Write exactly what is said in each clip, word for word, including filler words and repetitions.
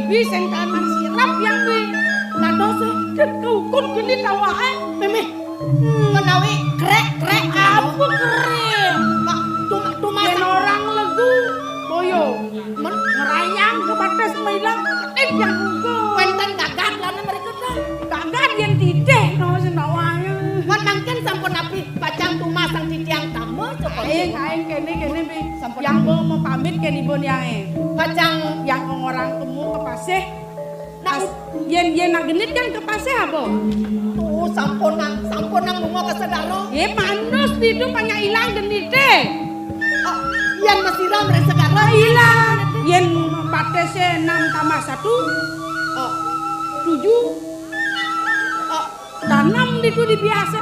Wi sing kanan sirap yang wi. Dados e, kukun genit awake. Mimih. Menawi krek-krek apa krek? Mak, tumak-tumak. Yen orang legu, boyo. Men- ngerayang ke batas mailang, eh, yang kuku. Wenten gagat lan mereka ta? Gagat yen titih, no, sing awake. Wan mangkin sampun napi pacang tumasang titiang tama, coba. Aing, aing kene, kene, Bi. Sampun. Yang mau, mau pamit kene ibun yang, eh. Pacang yang orang temu ke pasih. Nah, yen, yen nak genit kan ke pasih apa? Tuh, sampunang, sampunang lunga ka segara. Eh, manus ditu banyak ilang genite. Oh, yen masiram ring segara ilang. Yen batese enam tambah satu, oh, tujuh. Oh, tanam ditu di biasa.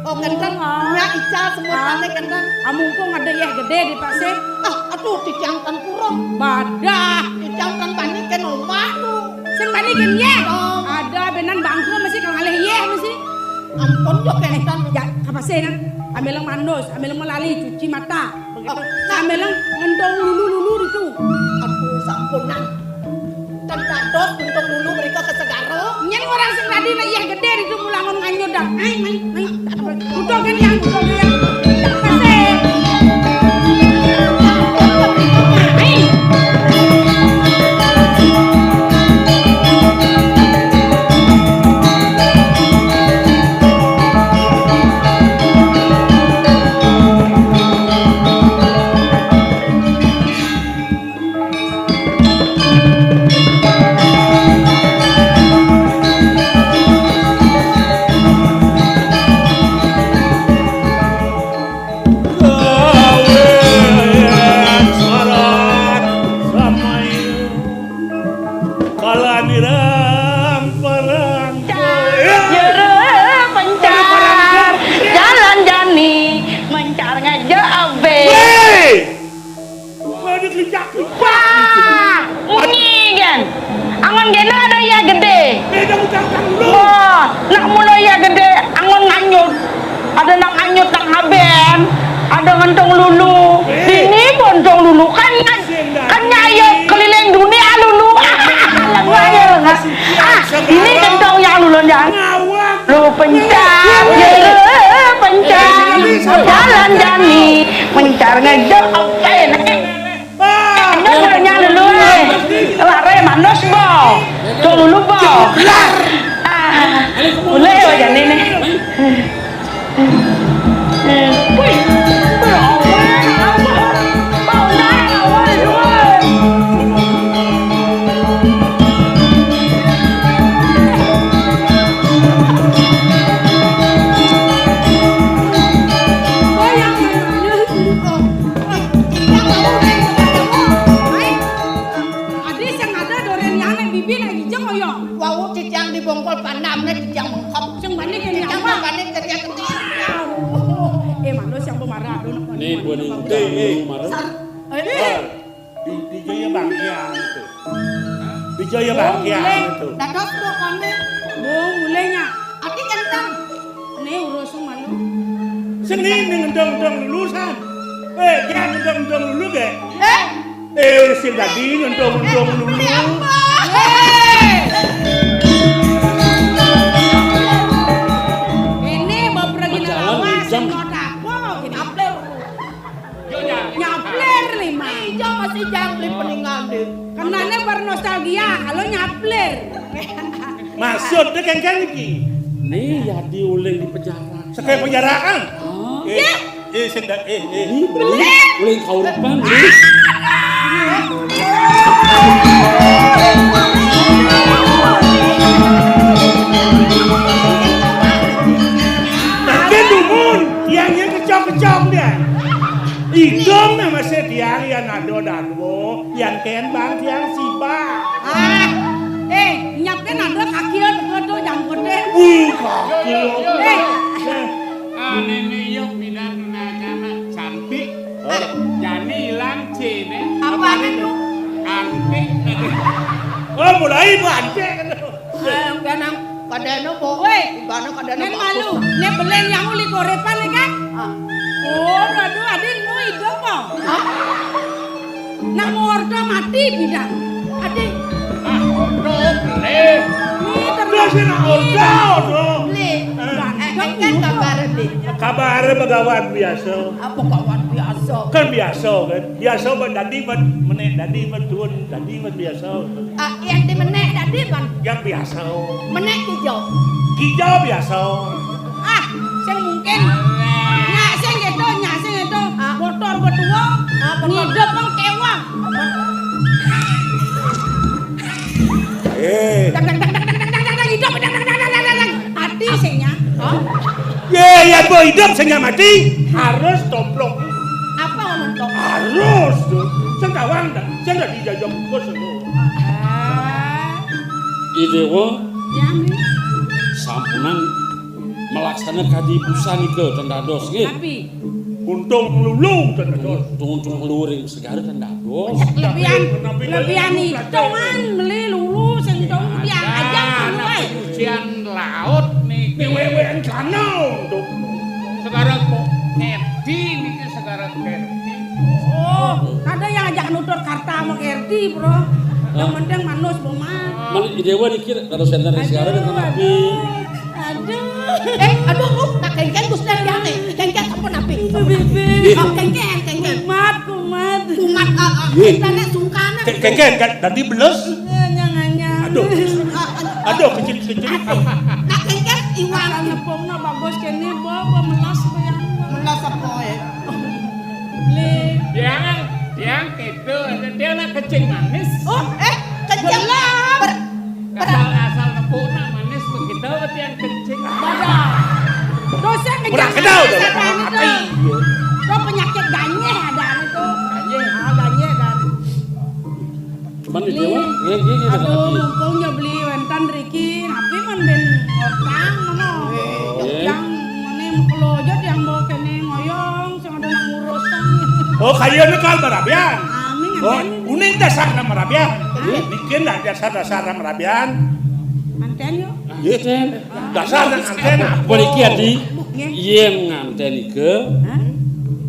Oh, kenten. Oh, ah. Nya ical semut, ah, tane kenten. Ah, mumpung ada yeh gede di pasih. Ah, aduh, titiang tan purun. Badah. Titiang tan bani ken omah tu. Sing bani ken yeh. Oh. Ada benan bangku masih kang alih yeh masih. Ampun, yo kenten. Eh, ya, apa sih, nah? Ambil yang manus, ambil yang melali, cuci mata. Begitu. Oh, nah. Sambil yang ngentong lulu-lulu itu. Aduh, sampunan. Kan dados untung dulu mereka ke segara. Nyen orang sing tadi lah iya gede itu mulangon nganyut dah. Ai, ai, ai. Udah kan yang, udah kan yang. Kasih. Ai. Kalanirang parang. Jero pencar, jalan jani, mencar ngejak abe. Hei! Wah, dia kejak. Wah, munyi kan. Angon kene ada iya gede. Beda utang-utang dulu. Wah, nak mula iya gede, angon nganyut. Ada nak nganyut nang haben, ada ngentong lulu. Eh. Dini pun ngentong lulu. Kan, kan nyayo keliling dunia lulu. Lengah ya, lengah. Ah, ini ngentong yang lulu, yang. Lu pencar, ya, pencar. Jalan jani, pencar ngejok. Oke, nek. Wah, nyok, nyok lulu, eh. Lare manus, bo. Cok lulu, bo. Ah, mulai wajah ini. Eh, wih. Ya Allah, ya Allah. Bau darah, woi, woi. Adi sing ada doren yang nek bibi nek ijeng kaya. Wau titiang di bongkol pandamne titiang mengkop. Sing bani kene apa? Sing bani kerja kerja. Eh, manusia yang pemarah, aduh, nak. Nih, buat ini, eh, eh. Sar-, eh. Di, di Jaya Bangkian itu. Di Jaya Bangkian itu. Dados kok kami. Bo, mulainya. Ati kentang. Ini urus malu. Seni ini ngendong-ngendong lulusan. Eh, dia ngendong-ngendong lulu, ge. Eh? Eh, sing dadi ngendong-ngendong lulu. Eh, apa? Eh. Ini mau pergi nang lawas, jam. Mau dapur, gini. Nyapler lima. Iya, masih jam lima peningan, deh. Kenane bernostalgia, kalau nyapler. Maksudnya kan, kan iki. Nih, ya diuling di penjara. Sekai penjaraan. Oh. Eh, ya. Eh, sing da-, eh, eh. Ini beli, uling kaurepan, beli. Makin dumun, yang, yang kecok-kecok dia. Idong nama sediang yang ada dadwo, yang ken bang tiang siba. Ah, eh, nyapin ada kaki lo, betul tuh, jangkutnya. Wih, kaki lo. Eh. Eh. Ah, nenek yuk, pindah nama cantik. Oh. Jani hilang C, nih. Apa itu? Antik, nih. Oh, mulai bu antik. Eh, ganang kadene, Bu. Woi, ibane kadene. Nen bagus. Malu, nek belen yang uli korepan, kan? Ah. Oh, aduh, adi nu idup, Po. Hah? Nak mau ordo mati, bidang. Adi. Ordo, Bli. Terus nak ordo, ordo. Bli. Eh. Eh, kan kabare, Bli? Kabare begawan biasa. Apa kawan biasa? Kan biasa, kan. Biasa ban dadi, ban menek dadi, ban tuun dadi, ban biasa. Ah, yang di menek dadi, ban? Yang biasa. Menek kijo? Kijo biasa. Ah, sing mungkin. Nyak sing gitu, nyak sing gitu. Ah. Motor betuwa, ah, motor. Ngidep nang kewang. Eh. Dang, dang, dang, dang, dang, dang, dang, dang, hidup, dang, dang, dang, dang, dang, dang. Mati sing nya. Hah? Ye, ya, bo hidup sing nya mati. Harus tomplok. Apa ngomong tomplok? Harus, tuh. Sing kawang, dah. Sing dah dijajak bungkus, tuh. Ah. Ih Déwa. Ya, Mi. Sampunang malaksana kadi busan nika ten dados, nggih. Tapi untung lulu ten dados. Untung, untung lulu ring segara ten dados. Lebihan, lebihan itungan beli lulu sing dong biang aja. Nah, lulu, eh. Cucian laut niki. Diwewean kana untuk. Segara kok ngerti niki, segara ngerti. Oh, kada yang ajak nutur karta sama ngerti, Bro. Yang penting manus, Bro, mah. Mani Déwa niki dados enten ring segara enten napi. Aduh. Eh, aduh, uh, nak kengken Gusti Hyang, eh. Kengken sampun napi? Sampun napi? Oh, kengken, kengken. Kumat, kumat. Kumat, ah, ah. Ih. Kitane sungkan. Ke-, kengken, kan dadi beles. Eh, jangan, jangan. Aduh. Ah, ah. Aduh, kecil, kecil. Nak kengken iwang. Nepungna bagus kene, Bo, Bo, melas, Bo, yang. Melas apa, eh? Beli. Tiang, tiang gitu. Tiang nak kencing manis. Oh, eh, kencing. Belum. Ber-, ber-, asal, asal nepuk nak manis begitu, tiang kencing. Badan. Dosa kencing. Kurang kenal manis dah. Ada itu. Mati. Itu penyakit ganyeh ada itu. Ganyeh. Ah, ganyeh dan. Cuman di Déwa, nggih, nggih, nggih, aduh, nggih. Mumpung ya beli wenten riki, tapi man ben ngotang ngono. Nggih. Yang ngene mengkelojot yang bawa kene ngoyong. Sing ada nang ngurus, kan. Oh, kaya ini kal marabian. Amin, oh, amin. Uning dasar nang marabian. Hah? Niki lah dasar-dasar nang marabian. Manten yuk. Nggih. Manten. Dasar nang manten apa? Puniki, Adi. Nggih. Yen nganten nika, hah?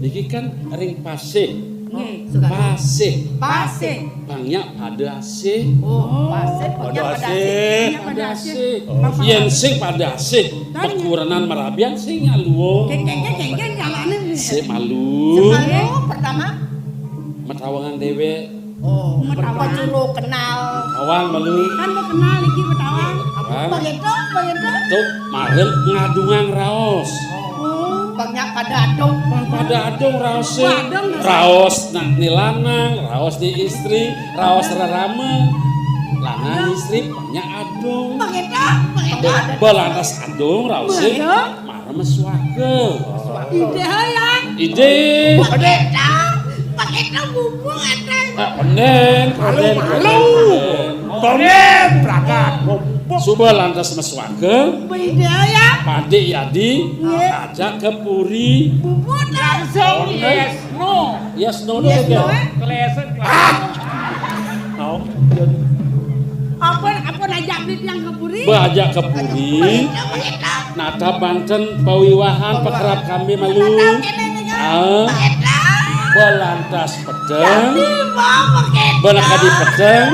Niki kan ring pasih. Nggih. Pasih. Pasih. Pang nyak pada asih. Oh, pasih, pang nyak pada asih. Pada asih. Pang nyak pada asih. Oh. Yen sing pada asih, pekurenan marabian sing nyaluo. Keng, keng, keng, keng, keng, nyalane. Sik malu. Sik malu, pertama. Metawangan dewek. Oh, metawangan. Pertama juru kenal. Metawangan malu. Kan mau kenal iki metawangan. Apa? Begitu, begitu. Tuh, mareng ngadungang raos. Oh, pang nyak pada adung. Pang pada adung raos sih. Wadung, raos nak ni lanang, raos ni istri, raos rerama. Lanang istri pang nyak adung. Begitu, begitu. Tuh, belantas adung raos sih. Begitu. Marem swaga. Ide ya. Ide. Begitu, begitu bubung ada. Ah, pendeng, pendeng, pendeng. Pendeng, berangkat. Suba lantas meswaga. Beda ya. Padik Yadi, nggih, ajak ke puri. Bubut langsung. Yes, no. Yes, no, yes, no, eh? Keleset. Ah. Mau. Apa, apa najak duit yang ke puri? Ba ajak ke puri. Beda, beda. Natap banten pawiwahan pakerab kami malu. Ah. Belantas peteng. Bana kadi peteng.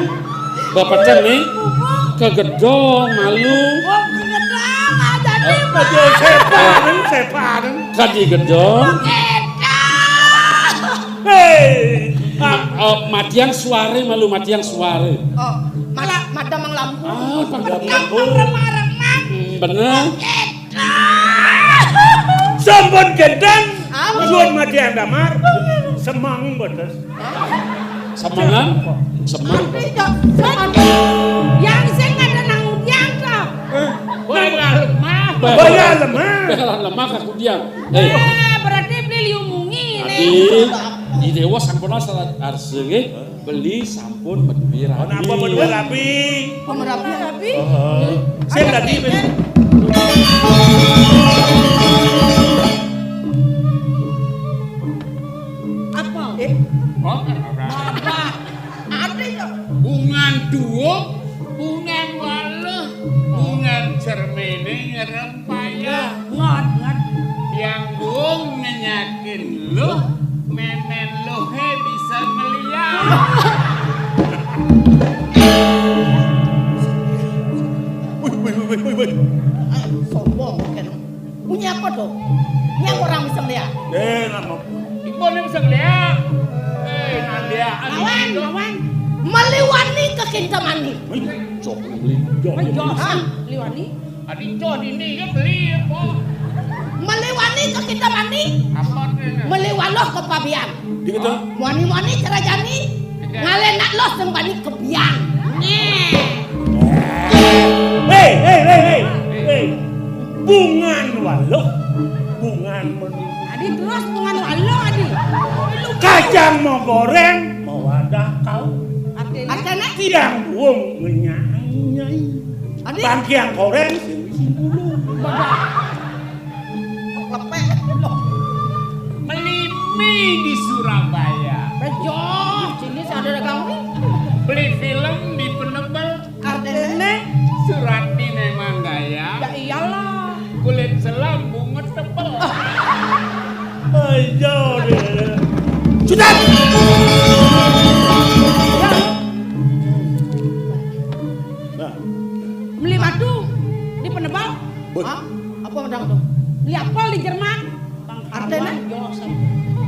Ba peteng ni. Kegedong malu. Aduh, sepan, sepan. Kadi gedong. Hei. Ah, eh, matiang suare malu, matiang suare. Oh, malah madam lampu. Ah, madam lampu. Remang-remang. Hmm, bener. Sampun gendang. Ah. Suwun matiang damar. Semang betes. Semangan? Semang. Yang sing ada nang udian to. Eh, bayar lemah. Bayar lemah. Bayar lemah ka kudian. Eh. Eh, berarti beli liu mungi ni. Adi, di Dewa sampun salah arsa nggih. Beli sampun madué rabi. Ana apa madué rabi? Pemerabi rabi? Heeh. Sing dadi apa? Eh? Oh, apa? Ada ya? Bungan duwuk, bungan waluh, bungan cermene ngerem payah. Ngot, ngot. Yang wong nenyakin luh, menen luhe bisa ngeliat. Eh, sombong kene. Bunyi apa tuh? Yang orang bisa ngeliat. Eh, nama? Ibu ini bisa ngeliat. Eh, nah, liat. Lawan, lawan. Meliwani ke Kintamani. Hei, sok beli. Hah? Meliwani? Adi cok dini ya beli ya, Pok. Meliwani ke Kintamani. Apa tuh? Meliwaloh ke Pabian. Di gitu. Muani-muani cerajani. Iya. Ngalenak loh sembani ke biang. Hei, hei, hei, hei. Hei. Bungan waloh. Bungan meni. Adi terus bungan waloh, Adi. Kacang mau goreng, mau wadah kau. Artinya? Artinya? Tiang buung ngenyang nyai. Adi? Bangkiang goreng, sing isi bulu. Lepek. Beli mie di Surabaya. Bejo, sini sadar kamu. Beli film di Penebel. Artinya? Surati memang gaya. Ya iyalah. Kulit selam bungut tebel. Ayo deh. Sudah. Nah. Beli batu di Penebel. Hah? Apa medang tuh? Beli apel di Jerman. Artene?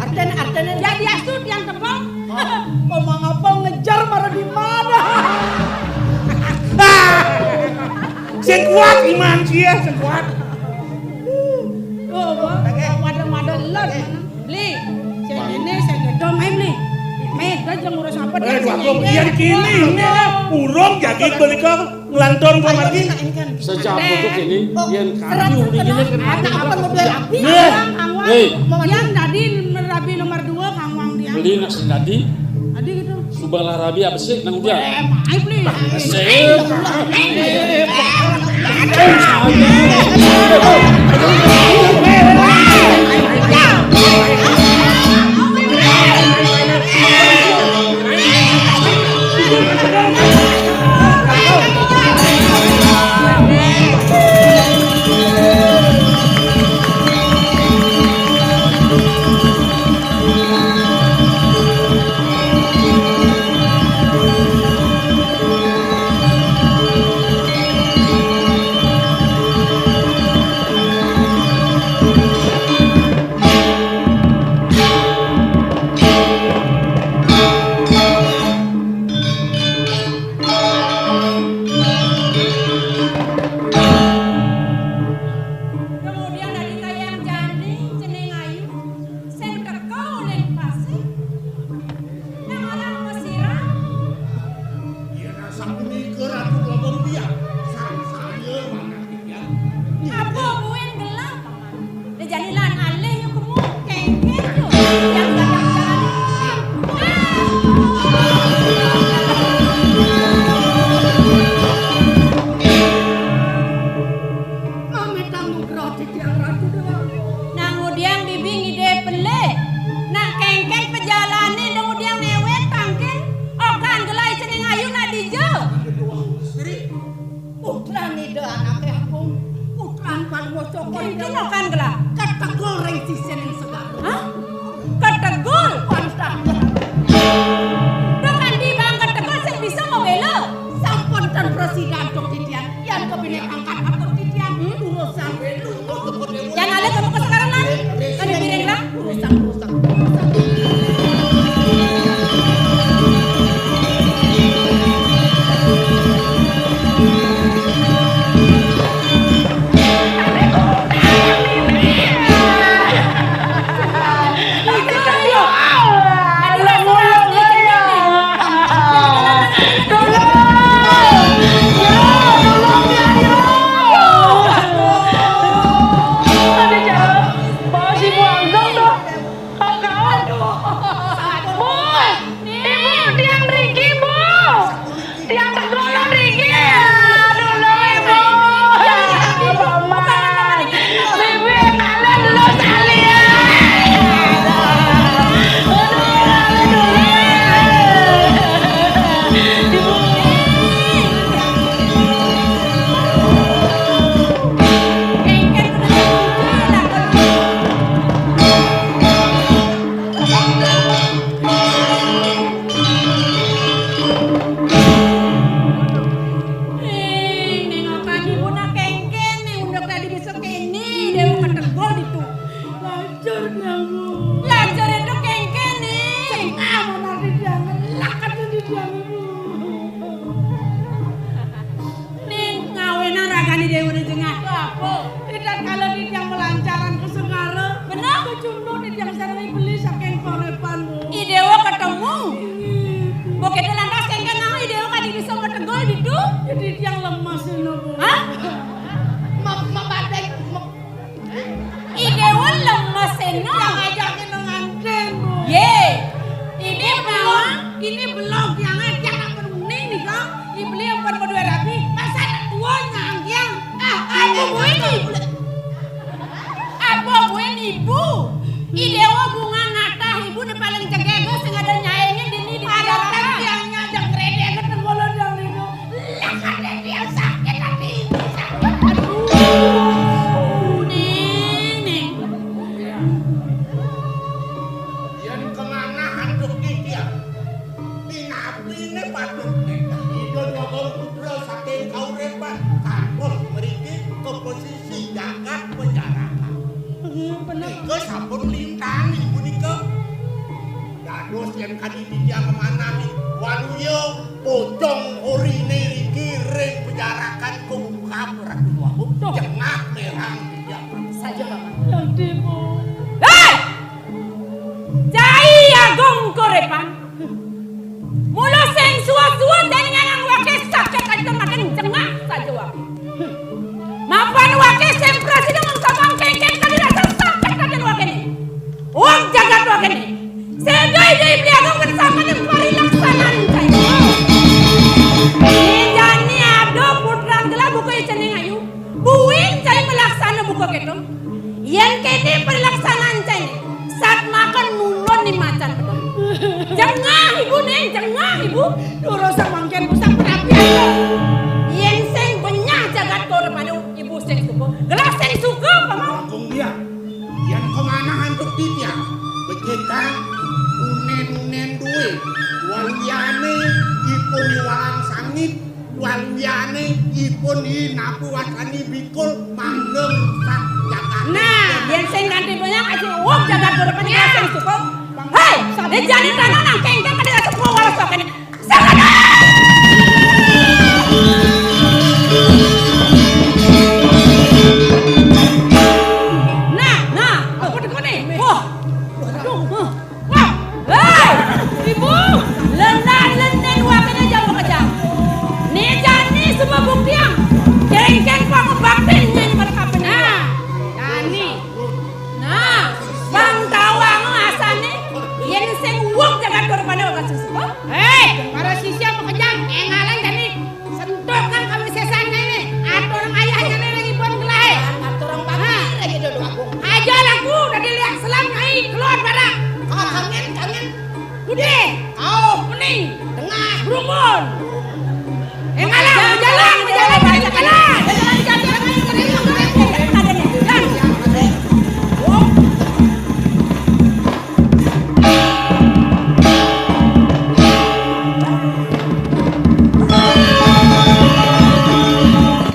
Artene, artene. Jadi asut yang tebal. Hah? Kau mau ngapa ngejar marah di mana? Sing kuat iman sia, sing kuat. Tuh, Bang. Oke. Wadah-wadah lon. Oke. Beli. Sing ini, sing gedong, main beli. Main, gue jangan ngurus apa. Eh, dia sing ini. Iya, kini, ini. Urung jadi beli ke Ngelantur kok mati. Sejak untuk ini, yen kami udah gini kan. Ada apa model api? Hei. Yang tadi rabi nomor dua, Kang Wang dia. Beli nak sendadi. Tadi gitu. Subalah rabi apa sih nang udah? Eh, maaf, Li. Sih. Kemudian dari Kayang Jani, Cening Ayu, sing teka uling pasir, nang orang Mesir. Yen sapunika Ratu Lobong Biak, sang saya manah titiang. Apa buin gelah, Paman? Jani lan alih yo kemu, kengkeng yo. Yang gadang jani. Mamitang nugraha titiang Ratu Dewa. Nang udiang bibi ngide pelih. Nak kengkeng pejalane nang udiang newek tangkil. Okan gelai Cening Ayu nak dija. Putran Ida anake aku, putran Palwa Cokor. Kengkeng okan gelai. Ketegul ring sisening segara. Hah? Ketegul? Pantah. Dengan di bang ketegul sing bisa ngobela. Sampun ten prasida antuk titian. Yan kepine pangkat antuk titian. Hmm? Urusan welu. Yan ale kamu kesekarang lan. Kan piring lah. Urusan, urusan. Itu jadi tiang lemes ini, Bu. Hah? Mem-, mebadek, mem-, Ih, Déwa lemes ini. Yang ajakin nganten, Bu. Yé. Ini belum, ini belum tiang, tiang nak berunding nih, Kang. Ini beli yang buat berdua rapi. Masa anak tua nyangkiang? Ah, apa Bu ini? Apa buin ibu? I Déwa bunga natah ibu né paling cegege sing ada nyaéné dini di masyarakat. Yang nyajak kredit ketemu lo yang niku. Lah, kadén dia sakit hati ibu, sakit. Aduh, Néng, Néng. Yén kemana hantu dia? Pinapiné patut Ida Dwagung Putra saking kauripan kantos mriki ka pesisi jagat Penjarakan. Nika sampun lintang punika. Dados yen kadi titiang manami waluya pocong orine riki ring Penjarakan kungkap Ratu Dwagung. Duh. Jengah merang titiang. Saja, Bapak. Hei! Cai Agung Korepan. Mula sing suwet-suwet dening anang wake sakit kanten makin jengah saja wake. Mapan wake sing prasida mangsa kengkeng kadi rasa sakit kanten wakene. Wong jagat wakene. Sehingga ide Beli Agung bersama dengan parilaksanan cai. Ijane ada putran gelah buka jeneng ayu. Buin cai melaksana buka keto. Yen kene pelaksanaan cai, sat makan nulun ni macan betul. Jengah ibu nih, jengah ibu. Durus mangken pusat perapian. Yen sing benyah jagat korepane ibu sing suka. Gelah sing suka pamau. Langkung dia. Yen kemana antuk titiang? Becekang unen-unen duwe. Waluyane ipun iwalang sangit. Waluyane ipun inapu wasani bikul manggeng sak jagat. Nah, yen sing kanthi banyak aja wong jagat berpenjelasan cukup. Hei, dia jadi tanah nang kengkeng kada semua waras kene.